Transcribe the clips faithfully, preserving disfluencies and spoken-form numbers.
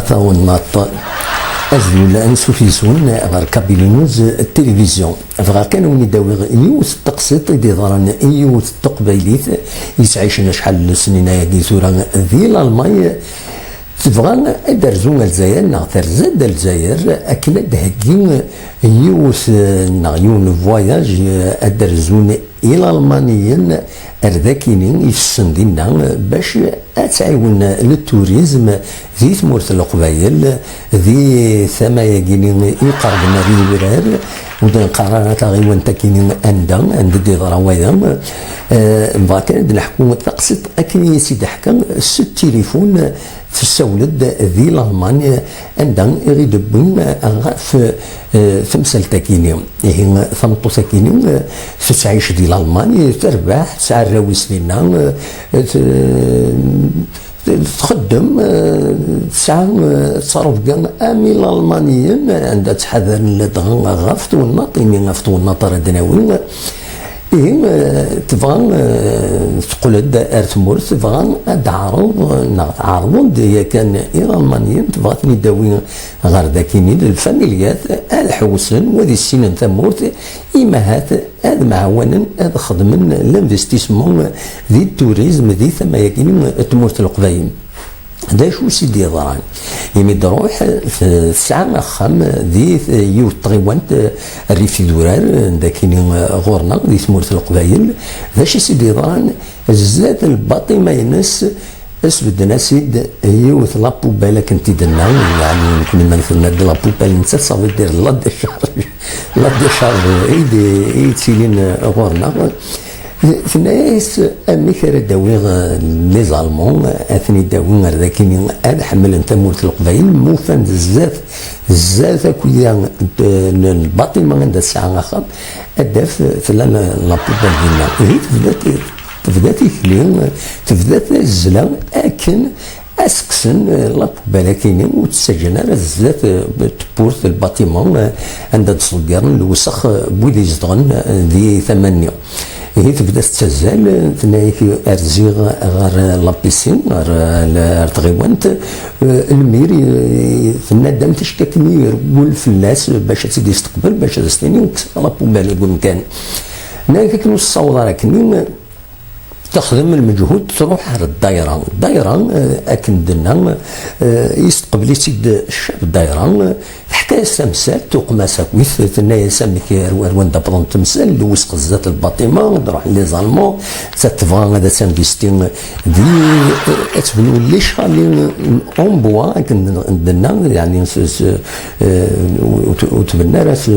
Tawennaṭ. Azul ansuf yes-wen ɣer Kabylie News Télévision. Bɣiɣ kan ad wen-id-awiɣ yiwet n teqsiṭ i d-iḍran i yiwet n teqbaylit yettɛicen acḥal n lesnin ayagi tura di Lalman. Tebɣa ad d-terzu Lezzayer neɣ terza-d Lezzayer akken ad d-theggi yiwet, eh, neɣ yiwen n voyage, eh, ad d-rzun Ilalmaniyen ar dakini itessen dinna bac ad tɛiwen le tourisme di tmurt n Leqbayel, di tama-yagini iqerben ar yidurar, ur d-neqqar ara taɣiwant-akini anda, anda d-iḍra waya. Eh, nebɣa kan ad d-neḥku taqsiṭ akken i yi-tt-id-teḥka s tilifun, tessawel-d di Lalman, anda i ɣ-id-wwin ɣef, eh, temsalt-akini. Ihi, tameṭṭut-akini, eh, tettɛic di Lalman, terbeḥ, tesɛa arraw-is dinna, eh, t-, txeddem, eh, tesɛa, eh, ttrebga am Ilalmaniyen, anda ttḥadaren ladɣa ɣef twennaḍt, imi ɣef twennaḍt ara d-nawi. Ihi, eh, tebɣa, eh, teqqel-d ar tmurt, tebɣa ad d-teɛreḍ, neɣ tɛerḍen-d yakan Ilalmaniyen, tebɣa ad ten-id-tawi ɣer dakini, d lfamilyat, ad ḥewsen, u ad issinen tamurt, imahat ad mɛawanen, ad xedmen l'investissement di tourisme, di tama-yagi n tmurt n Leqbayel. D acu i s-id-yeḍran? Imi d-ruḥ, t-, tesɛa axxam di t-, yiwet tɣiwant, eh, rrif idurar, eh, dakini, eh, ɣur-neɣ, di tmurt n Leqbayel. D acu i s-id-yeḍran? Zdat lbaṭima-ines, sbedden-as-id yiwet la poubelle akken t-id-nna, yeɛni nekni ma nefren-d la poubelle, nettat ça veut dire la décharge, la décharge i d-, i yettilin ɣur-neɣ. Tenna-yas: "Amek ara d-awiɣ, eh, les Allemands, ad ten-id-awi ar dakini, ad ḥemmlen tamurt n Leqbayel, ma ufan zdat, zdat akk-ya n, n lbaṭima anda tesɛa axxam, ad d-taf tella la, la poubelle dinna." Ihi tebda, tebda tikli, tebda tazzla akken ad sekksen, eh, la poubelle-akini, ur tt-ttaǧǧan ara zdat, eh, tewwurt, lbaṭima, eh, anda d-ttḍeggaren lewsex, eh, n wid izedɣen, eh, di tama-nni. Ihi tebda tettazzal, eh, tenna-yak: "Rziɣ ɣer, eh, la piscine, ɣer, eh, l-, ɣer tɣiwant." Eh, lmir, eh, tenna-d am ticki akken irewwel fell-as bac ad tt-id-isteqbel, bac ad as-tini kkes la poubelle deg umkan. Tenna-yak akken ur tessaweḍ ara akkenni, texdem lmeǧhud, truḥ ar ddayra. Ddayra, eh, akken d-tenna, eh, yesteqbel-itt-id ccaf ddayra, eh, teḥka-yas tamsalt, tuqem-as akkit, tenna-yas: "Amek ar, ar wanda wwḍent temsal, lewsex zdat lbaṭima, ad ruḥen les Allemands, ta tebɣa ad tinvesti di, eh, ad tebnu les chalets en bois, akken d-, d-tenna, yeɛni s, s, eh, ur t-, ur tbennu ara s,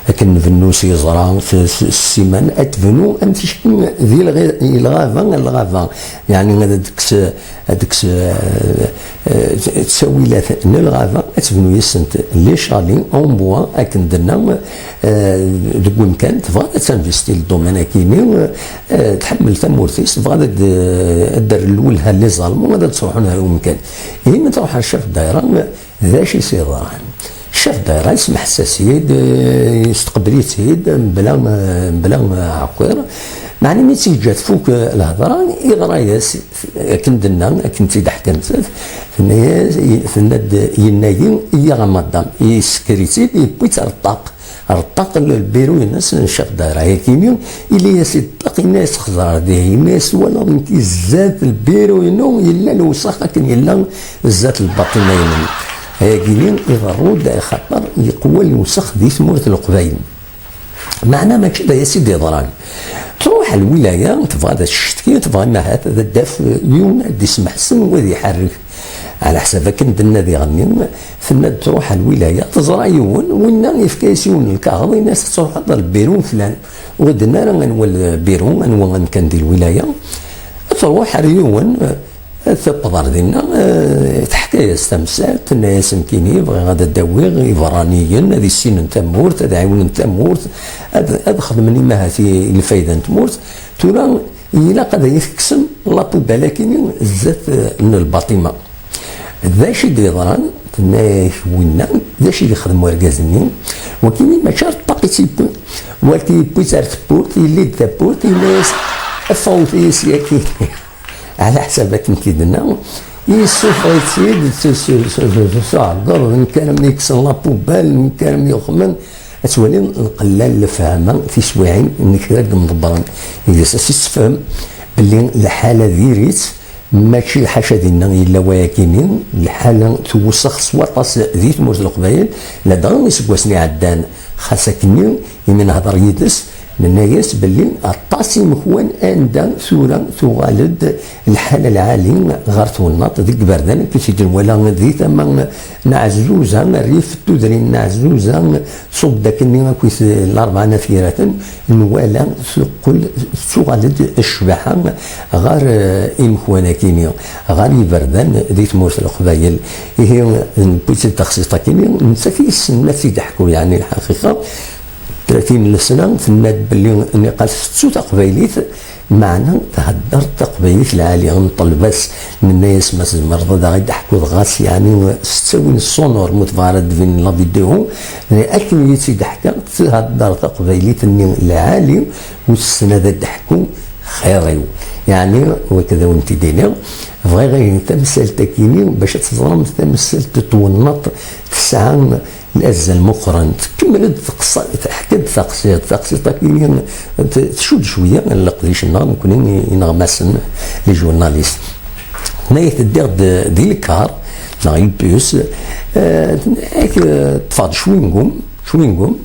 akken nbennu s yeẓra, s, s, s ssiman, ad tebnu am ticki di lɣi-, i lɣaba, lɣaba. Yeɛni ad tekkes, ad tekkes, eh, eh, ttawilat n lɣaba, ad tebnu yis-sent les chalets en bois, akken d-tenna, eh, deg wemkan, tebɣa ad tinvesti le domaine-akini, eh, tḥemmel tamurt-is, tebɣa ad, ad d-terr lwelha les Allemands, ad d-sruḥen ɣer wemkan. Ihi mi truḥ ar ccaf ddayra, d acu i s-yeḍran? Ccaf ddayra yesmeḥs-as-id, eh, yesteqbel-itt-id mebla, eh, mebla, eh, aɛekkiḍ. Meɛna mi tt-yeǧǧa tfuk, eh, lhedra, yeɣra-yas, akken d-tenna, akken tt-id-ḥkan, tenna-yas, tenna-d: "Yenna-yi, iyya a madam." Yessker-itt-id, yewwi-tt ar ṭṭaq. Ar ṭṭaq n lbiru-ines n ccaf ddayra-yakini, yella-yas i ṭṭaq, yenna-yas: "Xẓer dihi." Yenna-yas: "Twalaḍ, nekk zdat lbiru-inu yella lewsex akken yella zdat lbaṭima-inem." Ayagini iḍerru-d axaṭer yeqwa lewsex di tmurt n Leqbayel. Meɛna mačči d aya i s-id-yeḍran. Truḥ ar lwilaya, tebɣa ad tcetki, tebɣa imahat ad d-taf yiwen ad d-ismeḥsen u ad iḥerrek. Ɛla ḥsab akken d-tenna diɣenni, tenna-d truḥ ar lwilaya, teẓra yiwen, winna yefka-yas yiwen n lkaɣeḍ, yenna-as: "Ad truḥeḍ ar lbiru n flan." Ur d-tenna ara anwa lbiru, anwa amkan di lwilaya. Truḥ ar yiwen, tewweḍ ar dinna, eh, teḥka-yas tamsalt, tenna-yas: "Nekkini bɣiɣ ad d-awiɣ iberraniyen, ad issinen tamurt, ad ɛiwnen tamurt, ad, ad xedmen imahat i, i lfayda n tmurt. Tura ilaq ad iyi-tekksem la poubelle-akini zdat, eh, n lbaṭima." D acu i d-yeḍran? Tenna-yak winna, d acu i yexdem urgaz-nni? Wakini mačči ar ṭṭaq i tt-yewwi, wala yewwi-tt ar tewwurt, yelli-d tawwurt, yenna-yas: "Ffeɣ wwet-iyi sya-kini." Ɛla ḥsab akken t-id-tenna, Yessufeɣ-itt-id s uɛeggeḍ, nekk armi yekksen la poubelle, nekk armi yuxmen. Ad twaliḍ nqella lefhama tiswiɛin n kra n yimḍebbren. Deg-s ad s-tefhem belli lḥala diri-tt, mačči ḥaca dinna yella wayakini, lḥala tewsex s waṭas di tmurt n Leqbayel, ladɣa iseggasen iɛeddan. Xas akkenni, imi nehder yid-s, nenna-yas belli aṭas imekwan anda tura tuɣal-d lḥala lɛali ɣer twennaḍt deg iberdan, akked i d-nwala di tama n Ɛezzuza, rrif n tudrin n Ɛezzuza, ṣubb akkenni akkit Larebɛa n At Yiraten, nwala teqqel tettuɣal-d ccbaḥa ɣer, eh, imekwan akini, ɣer yiberdan di tmurt n Leqbayel. Ihi, newwi-tt-id taxsiṭ akini, nettat i yessnen ad tt-id-teḥku, yeɛni lḥaqiqa, tlatin n lesna, tenna-d belli niqal tettu taqbaylit, meɛna thedder taqbaylit lɛali. Nṭelb-as, nenna-yas ma tzemreḍ ad aɣ-id-teḥkuḍ ɣas, yeɛni, s ttawil sonore, ma ur tebɣi ara ad d-tbin la vidéo, akken i yi-tt-id-teḥka, thedder taqbaylit-nni lɛali, ur tessen ad d-teḥku, xir-iw. Yeɛni, wakken ad awen-t-id-iniɣ, bɣiɣ ihi tamsalt-akini, bac ad teẓrem tamsalt n twennaḍt tesɛa azal meqqren. Tkemmel-d teqsa-, teḥka-d taqsiṭ, taqsiṭ-akini t-, tcudd cwiya leqdic-nneɣ, nekkni ineɣmasen, les journalistes. Tenna-yak ddiɣ-d di lkar, neɣ le bus, eh, tenna-yak, eh, ṭṭfeɣ-d cwingum, cwingum,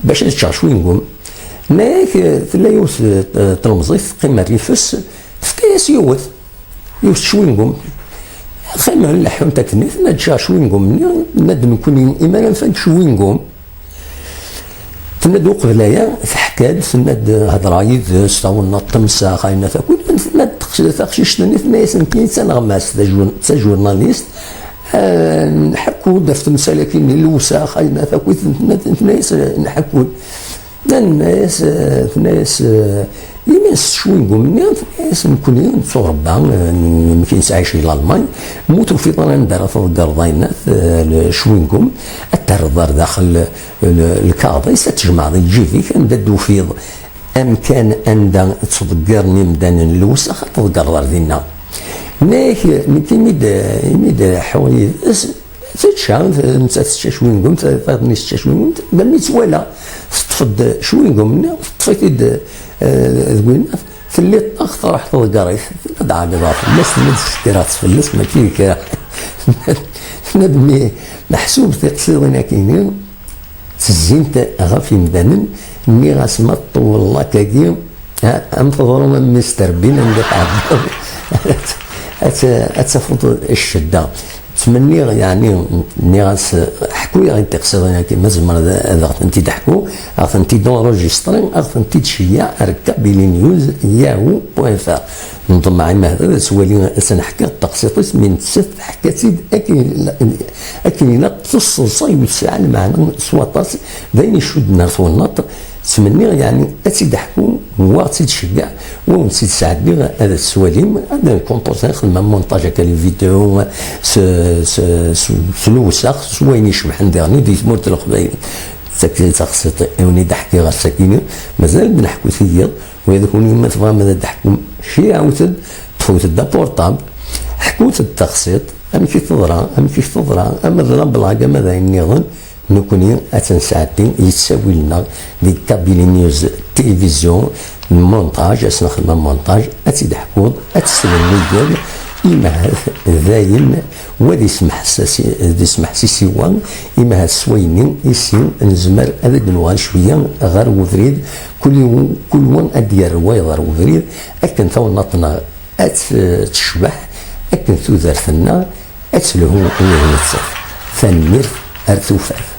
bac ad ččeɣ cwingum. Tenna-yak, eh, tella yiwet, eh, tlemẓit teqqim rrif-s, tefka-yas yiwet, yiwet cwingum. Qqimen leḥḥunt akken, tenna-d ččeɣ cwingum-nni, tenna-d nekkni imi ara nfak cwingum. Tenna-d uqbel aya, teḥka-d, tenna-d hedreɣ yid-s, tawennaḍt temsax, ayen akk, tenna-d teqc-, taqcict-nni, tenna-yas nekkini d taneɣmast, d tajur-, d tajurnalist, eh, nḥekku-d ɣef temsal-agi n lewsex, ayen akk, tenna-, tenna-yas, eh, nḥekku-d. Tenna-yas, eh, tenna-yas, eh, imi s cwingum-nni, tenna-yas nekkni nettuɣ Rebba, eh, nekkni nettɛic di Lalman, ma ur tufiḍ ara anda ara tḍeggreḍ ayen, eh, cwingum, ad t-terreḍ ar daxel, eh, lkaɣeḍ-is, ad t-tjemɛeḍ i lǧib-ik, anda d-tufiḍ amkan anda ttḍeggiren imdanen lewsex, ad tḍeggreḍ ar dinna. Tenna-yak, nekk imi d, imi d ḥuɣ yid-s, tečča, nettat tečča cwingum, tayeḍ-nni tečča cwingum, d almi tt-wala, teṭṭef-d cwingum-nni, teṭṭef-it-id, eh, deg winna, telli ṭṭax, truḥ tḍegger-it, tenna-d ɛegḍeɣ fell-as, tenna-d ssekreɣ-tt fell-as, mačči d kra. Tenna-d mi meḥsub tiqsiḍin akini, ttezzint ɣef yimdanen, nniɣ-as ma tṭewwleḍ akkagi, ha, am teḍru am Mister Bean, anda tɛeddaḍ, ad t-, ad tafeḍ ccedda. Ttmenniɣ, yeɛni, nniɣ-as, ḥku-yaɣ-id tiqsiḍin-agi, ma zemreɣ ad, ad aɣ-tent-id-ḥku, aɣ-tent-id-enregistré, aɣ-tent-id-ceyyeɛ ar kabili news yahoo point fr. Nḍemmeɛ i Mehdi ad twali, ad s-nḥkiɣ taqsiṭ-is, mi nettat teḥka-tt-id akken, akken ilaq, tesseḍsay ur tesɛi lmeɛna s waṭas, d ayen icudden ar twennaḍt. Ttmenniɣ, yeɛni, ad tt-id-ḥku, wa ad tt-id-ceggeɛ, wa ur tt-id-sɛeddiɣ, ad tt-twalim, ad nkumpursi, nexdem amontaj akka, les vidéos, s, s, s, s lewsex, s wayen icebḥen diɣen di tmurt n Leqbayel. D takti taxsiṭ i wen-id-ḥkiɣ ass-agi, mazal ad d-neḥku tiyiḍ, wa d kunwi ma tebɣam ad d-teḥkum, ceyɛut-d, ṭṭfut-d apurṭabl, ḥkut-d taxsiṭ, amek i teḍra, amek i teḍra, ama d la blague, ama d ayen nniḍen, nekkni ad tt-nesɛeddi i ttawil-nneɣ di Kabili News Télévision, montaj, ad s-nexdem amontaj, ad tt-id-ḥkuḍ, ad tt-teslen wiyaḍ, imahat d ayen, wa d ismeḥsasi-, d ismeḥsisi wa, imahat s wayenni i sin nezmer ad d-nuɣal cwiya ɣer ubrid, kul yiwen, kul wa ad d-yerr wayeḍ ɣer ubrid, akken tawennaḍt-nneɣ ad t-, tecbeḥ, akken tudert-nneɣ ad telhu ula d nettat. Tanemmirt, ar tufat.